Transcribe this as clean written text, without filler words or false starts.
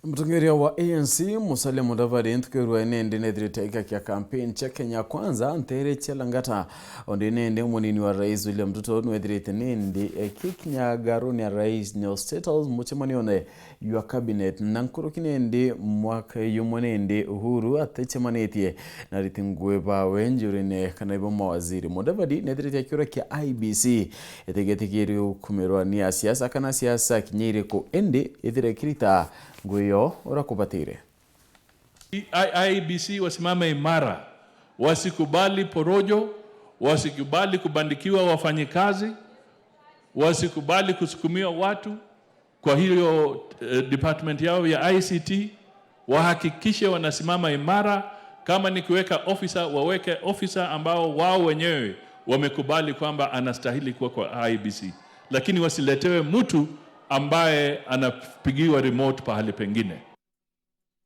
Mutongeria wa ANC Musalia Mudavadi ntukerwa nende nethirite kia campaign cha Kenya Kwanza ntere Chelangata onde nende munini wa rais William Ruto nwethirite nende kikinyagaro ni rais nyo State House muchemanione ywa cabinet na nkuruki nende mwaka yumwe nende Uhuru atechemanĩtie na ritingwe bawe njurine kana ibo mawaziri. Mudavadi nethirite akiura kia IEBC ĩtegetekeire kumirwa ni siasa kana siasa kinyeire ku indi ithire kirita nguyo urakubatire. IEBC wasimame imara, wasikubali porojo, wasikubali kubandikiwa wafanyikazi, wasikubali kusukumiwa watu. Kwa hiyo department yao ya ICT wahakikishe wanasimama imara. Kama ni kuweka officer, waweke officer ambao wao wenyewe wamekubali kwamba anastahili kuwa kwa IEBC, lakini wasiletewe mtu ambaye anapigiwa remote pahali pengine.